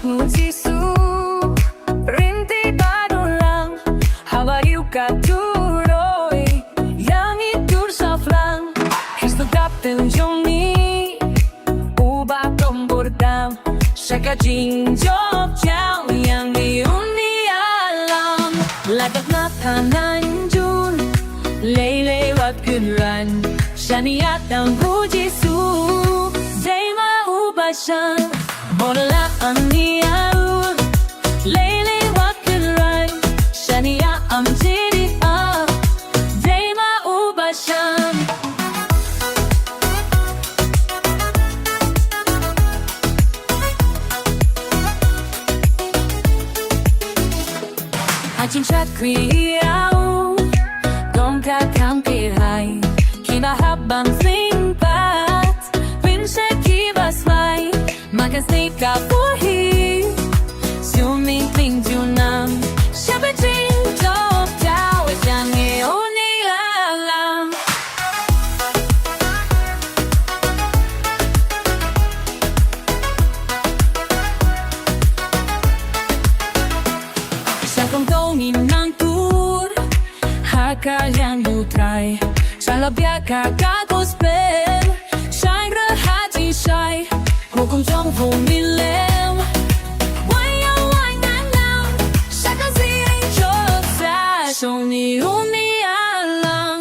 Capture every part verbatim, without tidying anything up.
U Jisu, rynti bad u lang, ha ba ïoh ka turoi, ïa ngi tur shaphrang. Khristu Kapten jong ngi, uba khlem bor tam, sha ka jingjop jaw, ïa ngi un ïalam. Lada ngat hanan jur, lei lei wat kynran, shaniah tang U Jisu, dei ma u ba shan. Bor la an ïa u, lei lei wat kynran, shaniah am jiri a, dei ma u ba shan. Ha jingshad kri ïa u, don ka kam ki hai, kiba hap ban sing pat, pynshai kiba smai, ma ka sneak ka por hi, shu mih pynjunam, sha ba jingjop jaw, ïa ngi un ïalam. Sha kong kong ngin nang tur, ha ka liang U Trai. Sha la bia ka ka gospel, shai re ha jingshai. Hukum jong u Milem, wai ya wai nang nang. Sha ka zi ai jot sa, shong ni un ïalam.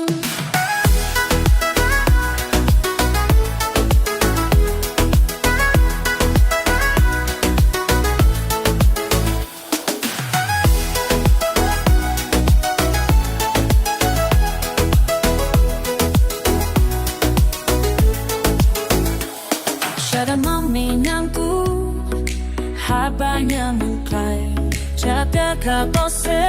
Sha da ma mi nang ku, ha ba nang u kai. Sha da ka bose.